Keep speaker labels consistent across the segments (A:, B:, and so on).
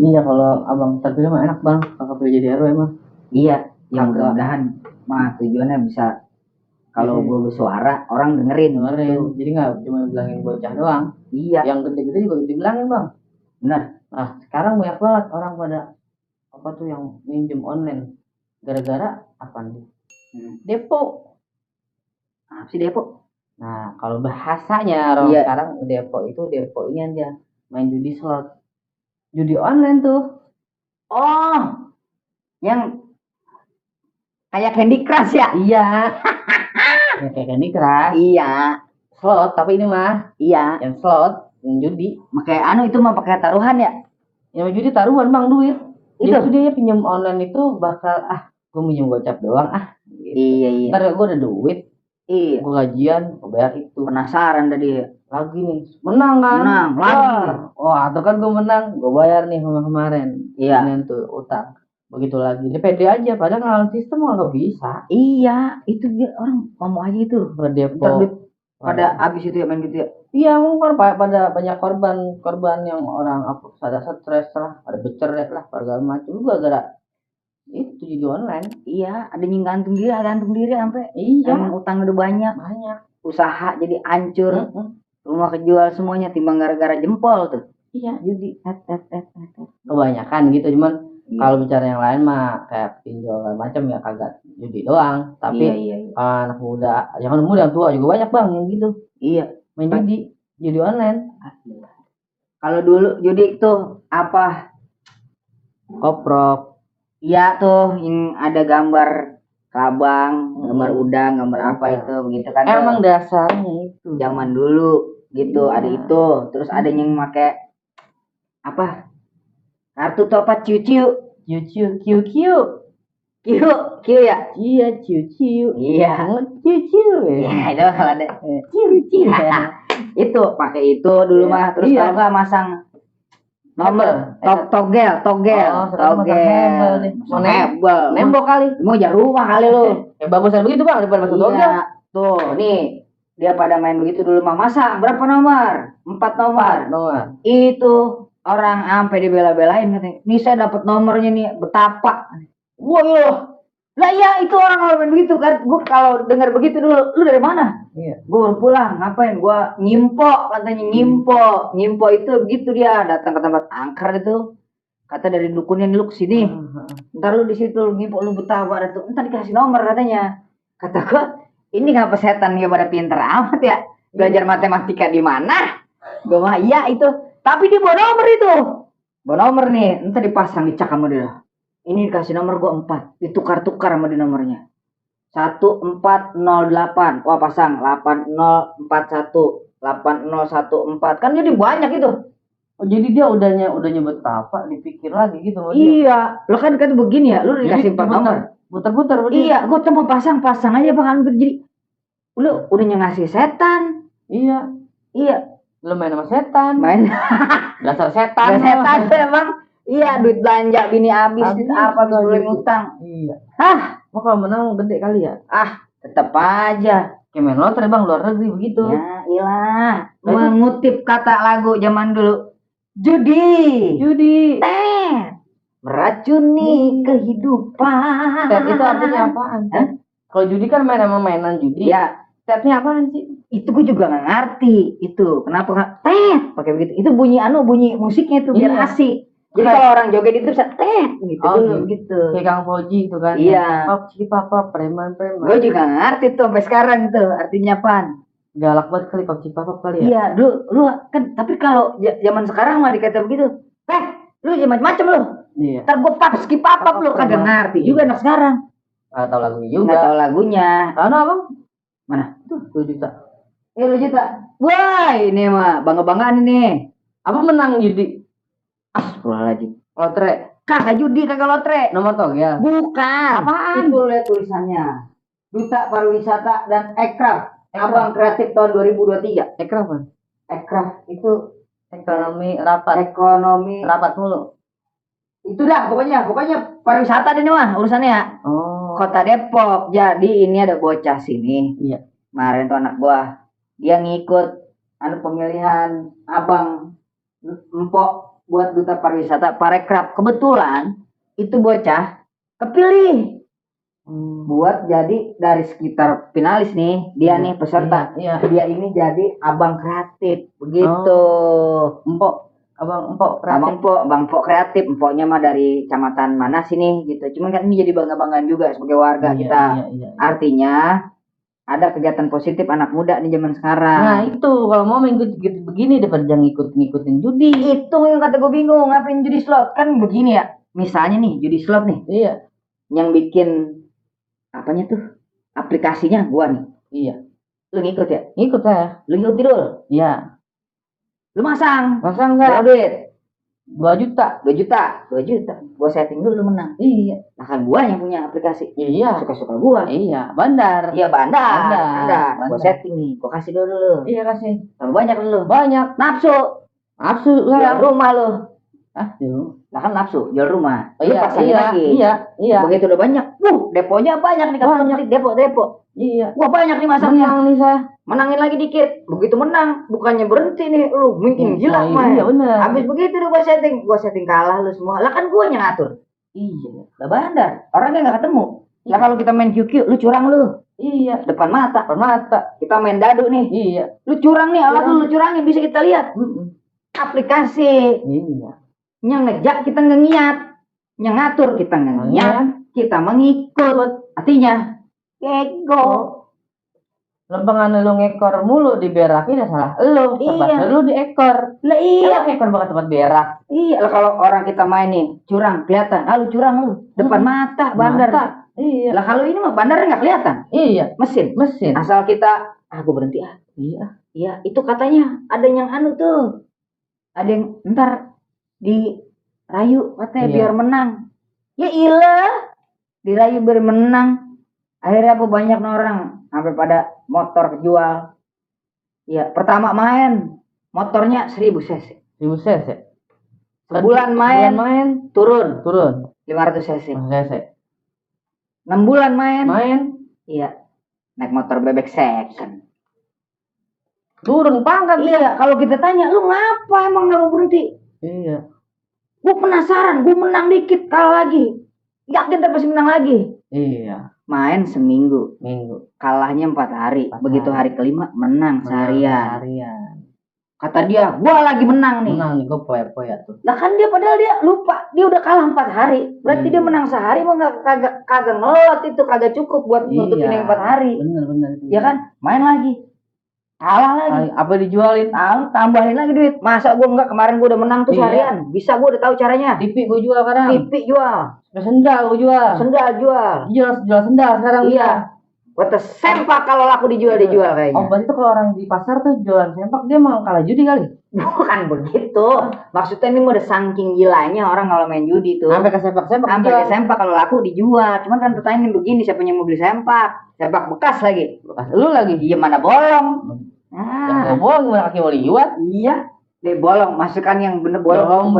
A: Iya, kalau abang terpilih mah enak bang, kakak pilih jadi RW mah.
B: Iya, yang mudah-mudahan mah tujuannya bisa kalau gue bersuara orang dengerin.
A: Jadi nggak cuma bilangin bocah doang.
B: Iya.
A: Yang gede-gede juga dibilangin bang.
B: Benar.
A: Nah sekarang banyak banget orang pada apa tuh yang minjem online gara-gara apa nih? Depo.
B: Apa sih depo?
A: Nah kalau bahasanya orang sekarang depo ini dia main judi slot, judi online tuh.
B: Oh, yang kayak Candy Crush ya?
A: Iya. Ya, kayak Candy Crush.
B: Iya.
A: Slot tapi ini mah.
B: Iya.
A: Yang slot, yang judi.
B: Makanya itu mah pakai taruhan ya?
A: Yang judi taruhan bang duit. Itu dia pinjam online itu bakal gue minjem gocap doang
B: gitu. Iya.
A: Ntar gue ada duit. Iya. Gue gajian, gue bayar itu.
B: Penasaran tadi
A: lagi nih, menang kan?
B: Menang lagi.
A: Wah, tuh kan gue menang, gue bayar nih kemarin.
B: Iya.
A: Ini tuh utang. Begitu lagi, dia pede aja. Padahal ngalahin sistem nggak bisa.
B: Iya, itu dia orang ngomong aja itu.
A: Berdepo.
B: Pada habis itu ya main gitu ya.
A: Iya, mungkin pada banyak korban yang orang ada stres lah, ada bercerai lah, segala macam juga gara itu jadi online.
B: Iya, ada yang gantung diri sampai
A: iya
B: utang udah banyak usaha jadi hancur, rumah kejual semuanya timbang gara-gara jempol tuh.
A: Iya, judi kebanyakan gitu. Cuman kalau bicara yang lain mah kayak pinjol macam ya kagak judi doang, tapi anak muda, yang muda yang tua juga banyak bang yang gitu. Iya, main judi online.
B: Kalau dulu judi itu apa?
A: Koprok.
B: Iya tuh, yang ada gambar kabang, gambar udang, gambar apa itu begitu kan?
A: Emang dasarnya itu.
B: Zaman dulu gitu, ada itu. Terus ada yang pakai apa? Kartu tuh apa? QQ ya?
A: Iya, QQ.
B: Iya.
A: QQ
B: ya. Itu ada. QQ. Itu pakai itu dulu mah. Terus kalau nggak masang nomor togel
A: nembok kali
B: mau jar rumah kali lu
A: bagusan begitu bang daripada masuk togel
B: tuh nih dia pada main begitu dulu mah masang berapa nomor 4 nomor itu orang sampai dibela-belain katanya nih saya dapat nomornya nih betapa wah lah ya itu orang main begitu kan gua kalau dengar begitu dulu lu dari mana gua baru pulang ngapain gua nyimpo katanya nyimpo itu begitu dia datang ke tempat angker itu kata dari dukunnya lu kesini ntar lu di situ lu nyimpo lu betapa ada tuh ntar dikasih nomor katanya kata gua ini ngapa setan dia pada pinter amat ya belajar matematika di mana gua mah iya itu tapi dia bawa nomor nih ntar dipasang dicak sama dia ini dikasih nomor gua 4 ditukar-tukar sama di nomornya 1408 wah pasang 8041 8014 kan jadi banyak itu
A: jadi dia udah nyebut apa dipikir lagi gitu
B: iya lo kan begini ya lu dikasih 4 nomor
A: putar-putar
B: iya gua cuma pasang aja bang jadi lu udah ngasih setan
A: iya lu main sama setan dasar setan
B: emang iya duit belanja bini habis apa boleh ngutang
A: iya mau kalau menang gede kali ya
B: tetap aja
A: kayak main lotre bang luar negeri begitu
B: ya ilah mengutip kata lagu zaman dulu judi meracuni kehidupan
A: itu artinya apaan kalau judi kan main sama mainan judi
B: ya
A: setnya apaan sih
B: itu gue juga nggak ngerti itu kenapa pakai begitu itu bunyi musiknya itu biar asik jadi kalau orang joget itu bisa gitu gitu
A: kayak Kang Fauji itu kan
B: iya
A: papa preman
B: gue juga ngerti tuh sampai sekarang itu artinya apaan
A: galak banget kali papa kali ya
B: iya lu kan tapi kalau zaman sekarang mah dikata begitu lu macam-macam lu iya ntar gue papap lu kagak ngerti juga anak sekarang
A: nggak tahu lagunya juga
B: nggak tahu lagunya
A: mana abang
B: mana
A: tuh 2 juta
B: 2 juta wah ini mah bangga-banggaan ini
A: apa menang judi
B: Astagfirullahaladzim
A: lotre
B: kagak judi kagak lotre
A: nomor togel
B: bukan
A: apaan
B: itu lihat tulisannya Duta Pariwisata dan Ekraf Abang Kreatif tahun 2023 Ekraf itu
A: ekonomi rapat mulu
B: itu dah pokoknya pariwisata ini mah urusannya ya Kota Depok jadi ini ada bocah sini
A: iya
B: kemarin tuh anak gua dia ngikut pemilihan abang empok buat duta pariwisata Parekraf. Kebetulan itu bocah kepilih buat jadi dari sekitar finalis nih, dia nih peserta. Dia ini jadi abang kreatif begitu. Abang Empok kreatif. Empoknya mah dari kecamatan mana sini gitu. Cuman kan ini jadi bangga-banggaan juga sebagai warga kita. Artinya ada kegiatan positif anak muda di zaman sekarang.
A: Nah itu kalau mau ikut begini daripada jangan ngikutin judi.
B: Itu yang kata gue bingung, ngapain judi slot? Kan begini ya, misalnya nih judi slot nih.
A: Iya.
B: Yang bikin apanya tuh? Aplikasinya gua nih.
A: Iya.
B: Lu ngikut ya?
A: Ngikut saya.
B: Lu ngikut Tidul?
A: Iya.
B: Lu masang
A: enggak?
B: Duit
A: 2 juta.
B: Gua setting dulu, lu menang.
A: Iya.
B: Nah kan gua yang punya aplikasi.
A: Iya.
B: Suka-suka gua.
A: Iya. Bandar.
B: Bandar. Gua setting nih. Gua kasih dulu.
A: Iya kasih.
B: Tambah banyak lu.
A: Banyak.
B: Nafsu
A: Jual
B: rumah lu.
A: Iya.
B: Lah kan nafsu jual rumah.
A: Lu pasangin lagi. Iya.
B: Begitu udah banyak. Deponya banyak nih kalau depo. Iya. Gua banyak nih masangnya.
A: Menang nih saya.
B: Menangin lagi dikit. Begitu menang, bukannya berhenti nih lu, mungkin gila mah.
A: Iya benar.
B: Habis begitu udah gua setting kalah lu semua. Lah kan gua yang ngatur. Iya. Lah bandar. Orangnya enggak ketemu. Lah kalau kita main QQ, lu curang lu. Iya. Depan mata. Kita main dadu nih. Iya. Lu curang nih, alat lu curangin bisa kita lihat. Aplikasi.
A: Iya.
B: Yang ngejak kita ngengiat. Yang ngatur kita ngengiat. Kita mengikut. Artinya ego.
A: Lempengan lu ngekor mulu diberakin ya salah lu. Iya. Lu diekor.
B: Lah iya.
A: Ekor banget tempat berak.
B: Iya. Lah kalau orang kita main nih curang kelihatan. Lu curang lu. Depan mata bandar. Iya. Lah kalau ini mah bandarnya nggak kelihatan. Iya. Mesin. Asal kita gua berhenti Iya. Itu katanya ada yang tuh. Ada yang ntar dirayu katanya biar menang. Ya ilah. Dirayu biar menang. Akhirnya apa banyak orang sampai pada motor jual. Iya, pertama main motornya 1000 cc.
A: 1000 cc.
B: Sebulan main turun 500 cc. 6 bulan main. Iya. Naik motor bebek second.
A: Turun pangkat dia.
B: Iya, kalau kita tanya, lu ngapa emang enggak mau berhenti?
A: Iya.
B: Gua penasaran, gua menang dikit kalah lagi. Yakin tapi pasti menang lagi.
A: Iya.
B: Main seminggu. Kalahnya 4 hari. Begitu hari kelima menang seharian. Kata dia, gua lagi menang nih.
A: Menang nih, gua poya-poya tuh.
B: Lah kan dia padahal dia lupa, dia udah kalah 4 hari. Berarti dia menang sehari mah kagak ngelot itu, kagak cukup buat nutupin yang 4 hari.
A: Bener.
B: Ya kan? Main lagi. Kalah lagi.
A: Apa dijualin?
B: Tambahin lagi duit. Masa gua enggak, kemarin gua udah menang tuh seharian. Bisa, gua udah tahu caranya.
A: TV gua jual sekarang.
B: TV jual.
A: Sendal gua jual.
B: Jual
A: sendal sekarang.
B: Iya. Buat sempak kalau laku dijual kayaknya.
A: Oh, berarti kalau orang di pasar tuh jualan sempak dia mau kalah judi kali?
B: Bukan begitu. Maksudnya ini udah saking gilanya orang kalau main judi tuh.
A: Sampai ke sempak.
B: Sampai ke sempak kalau laku dijual. Cuman kan pertanyaan begini, siapa yang mau beli sempak? Sempak bekas lagi.
A: Lu lagi?
B: Iya, mana bolong.
A: Bolong gimana kaki mau liwat?
B: Iya. Bolong, masukkan yang bener bolong.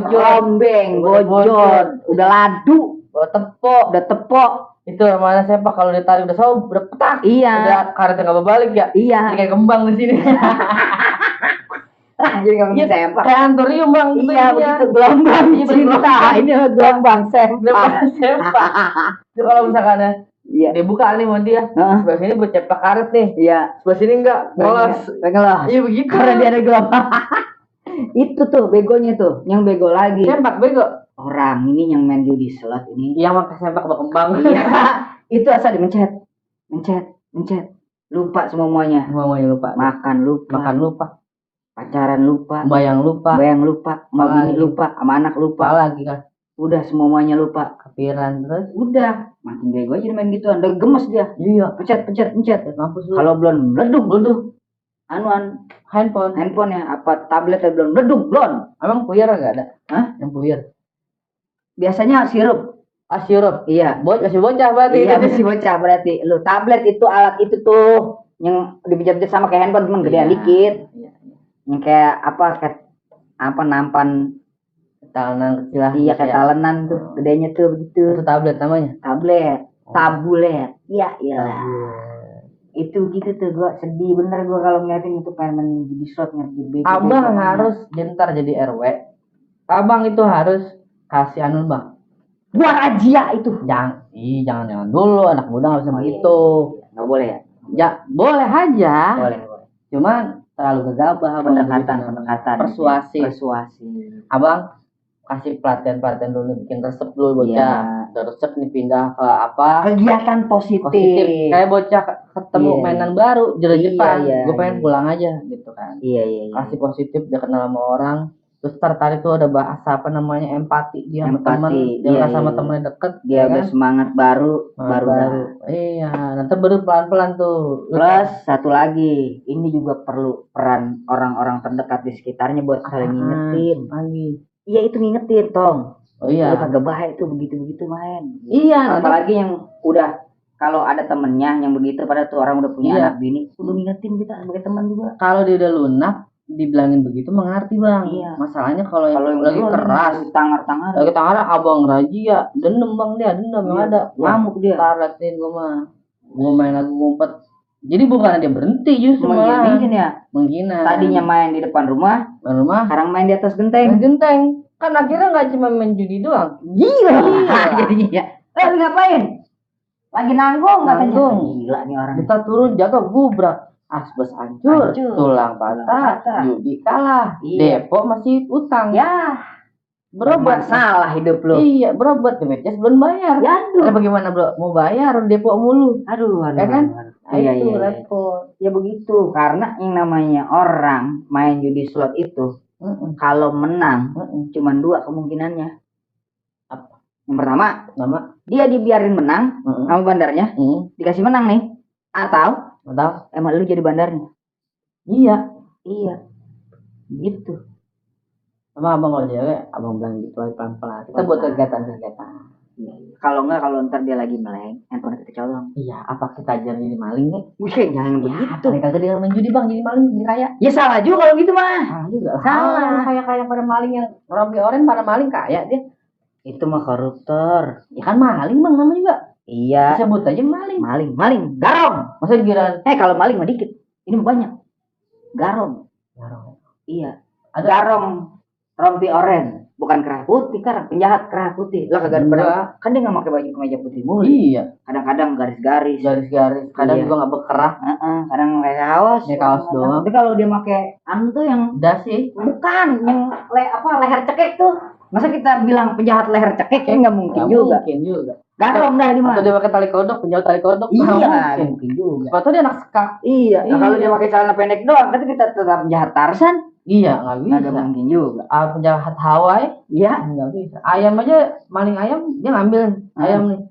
A: Lombeng,
B: bojot. Udah ladu. Udah tepok.
A: Itu namanya sempak kalau ditarik udah petak.
B: Iya.
A: Udah karetnya nggak berbalik ya.
B: Iya.
A: Kayak kembang di sini.
B: Jadi nggak bisa sempak.
A: Kayak antorium bang.
B: Iya begitu gelombang cinta. Ini gelombang sempak.
A: Itu kalau misalkan dia buka nih mau dia. Sebelah sini buat cepak karet nih.
B: Iya.
A: Sebelah sini enggak. Ngelos.
B: Iya begitu. Karena dia ada gelombang. Itu tuh begonya tuh. Yang bego lagi.
A: Sempak bego.
B: Orang ini yang main judi slot ini.
A: Yang pakai sempak berkembang.
B: Iya. Itu asal dimencet. Lupa semuanya.
A: Lupa.
B: Makan lupa. Pacaran lupa.
A: Bayang lupa.
B: Sama bini lupa. Sama anak lupa.
A: Lagi kan.
B: Udah semuanya lupa.
A: Kepikiran terus.
B: Udah. Makin bego aja main gituan. Udah gemes dia.
A: Iya.
B: Pencet.
A: Mampus lu.
B: Kalau belum meleduk. Handphone ya. Apa tabletnya belum meleduk.
A: Emang puyar gak ada?
B: Hah?
A: Yang puyar.
B: Biasanya sirup.
A: Sirup.
B: Iya.
A: Masih bocah berarti.
B: Iya, masih bocah berarti. Lu tablet itu alat itu tuh yang dipijat-pijat sama kayak handphone cuman gedean dikit. Iya. Yang kayak nampan
A: talenan kecil.
B: Iya, kayak talenan tuh, gedenya tuh begitu.
A: Itu tablet namanya.
B: Tabulet. Iya. Itu gitu tuh, gua sedih bener gua kalau ngeliatin itu pengen main judi slot ngerti bego.
A: Abang harus jentar jadi RW. abang itu harus kasih anu bang.
B: Buat razia itu.
A: Jangan dulu, anak muda nggak bisa begitu.
B: Nggak boleh ya?
A: Ya boleh aja.
B: Boleh.
A: Cuman terlalu gegabah.
B: Pendekatan.
A: Persuasi. Abang kasih pelatihan dulu, bikin resep dulu bocah. Resep nih pindah ke apa?
B: Kegiatan positif.
A: Kayak bocah ketemu mainan baru, jelas-jelas. Gue pengen pulang aja gitu kan.
B: Iya.
A: Kasih positif, dia kenal sama orang. Terus tertarik tuh ada bahasa apa namanya empati dia sama teman, dia merasa sama temennya deket,
B: dia ada semangat baru.
A: Iya, nanti baru pelan-pelan tuh.
B: Plus satu lagi, ini juga perlu peran orang-orang terdekat di sekitarnya buat saling ngingetin. Iya itu ngingetin tong. Oh iya. Kagak baik tuh begitu main. Iya. Apalagi yang udah kalau ada temennya yang begitu, pada tuh orang udah punya anak bini, udah ngingetin kita sebagai teman juga.
A: Kalau dia udah lunak, dibilangin begitu mengerti bang.
B: Iya.
A: Masalahnya kalau yang lagi keras, tangar abang razia, dendam bang dia, dendam yang ada, ngamuk dia. Taratin gue mah, gue main lagu ngumpet. Jadi bukan dia berhenti justru malah. Menghina.
B: Tadinya main di depan rumah, sekarang main di atas genteng.
A: Kan akhirnya nggak cuma main judi doang.
B: Gila. Jadinya. Lu ngapain? Lagi nanggung katanya. Gila nih orang.
A: Kita turun jatuh gubrak. Asbes hancur, tulang patah, judi kalah, Depok masih utang.
B: Ya,
A: berobat
B: salah hidup lu.
A: Iya, berobat ke BPJS belum bayar.
B: Ya,
A: bagaimana bro? Mau bayar Depok mulu.
B: Aduh.
A: Ya kan?
B: Iya. Repot. Ya begitu, karena yang namanya orang main judi slot itu, kalau menang, cuma dua kemungkinannya.
A: Apa?
B: Yang pertama, dia dibiarin menang sama bandarnya, dikasih menang nih, atau emang lu jadi bandarnya.
A: Iya.
B: Gitu.
A: Sama abang kalau cewek, abang bilang gitu aja pelan-pelan. Kita buat kegiatan.
B: Iya. Kalau ntar dia lagi meleng, handphone kita colong.
A: Iya, apa kita ajarin jadi maling nih?
B: Bukan, jangan begitu.
A: Kagak dia main judi bang, jadi maling, jadi kaya.
B: Ya salah juga kalau gitu mah.
A: Salah juga. Salah. Kayak pada maling yang rompi oren pada maling kaya dia.
B: Itu mah koruptor.
A: Ya kan maling bang namanya juga.
B: Iya.
A: Sebut aja maling.
B: Maling. Garong.
A: Masa giliran?
B: Kalau maling mah dikit. Ini banyak. Garong. Iya. Ada garong rompi oren, bukan kerah putih kan? Penjahat kerah putih. Lah kagak pernah. Kan dia enggak pakai baju kemeja putih mulu.
A: Iya.
B: Kadang-kadang garis-garis.
A: Kadang juga enggak berkerah.
B: Kadang pakai kaos.
A: Doang.
B: Tapi kalau dia pakai tuh yang
A: dasi,
B: bukan yang leher cekek tuh. Masa kita bilang penjahat leher cekek kan enggak mungkin juga. Garong dah di mana?
A: Atau dia pakai tali kodok, penjauh tali kodok.
B: Iya, mungkin juga.
A: Atau dia anak sekak.
B: Iya. Nah, kalau dia pakai celana pendek doang, berarti kita tetap penjahat Tarzan.
A: Iya, nggak bisa.
B: Nggak mungkin juga.
A: Penjahat Hawaii. Iya, nggak bisa. Ayam aja, maling ayam dia ngambil ayam nih.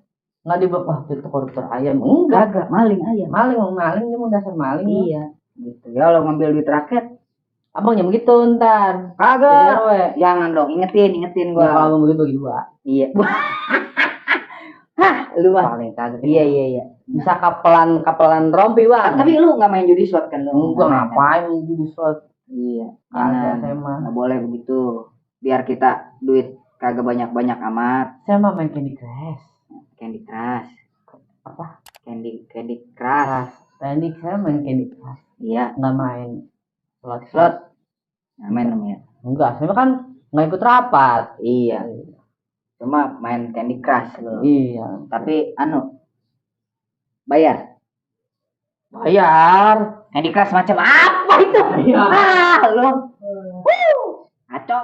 A: Nggak dibawa, wah itu koruptor ayam.
B: Enggak, maling ayam.
A: Maling dia mau dasar maling.
B: Iya. Gitu. Ya kalau ngambil duit rakyat,
A: abang yang begitu ntar.
B: Kagak. Jangan dong, ingetin gua.
A: Ya, kalau abang begitu dua.
B: Iya. Hah, lu mah
A: paling kagak.
B: Iya.
A: Bisa kapelan rompi bang.
B: Tapi lu nggak main judi slot kan lu?
A: Enggak, ngapain main judi slot?
B: Iya. Nggak boleh begitu. Biar kita duit kagak banyak amat.
A: Saya mah main Candy Crush.
B: Apa? Candy Crush.
A: Saya main Candy Crush.
B: Iya.
A: Nggak main slot.
B: Nggak main namanya.
A: Enggak, saya kan nggak ikut rapat.
B: Iya. Cuma main Candy Crush loh.
A: Iya.
B: Tapi bayar. Candy Crush macam apa itu?
A: Iya.
B: Lo. Ngaco.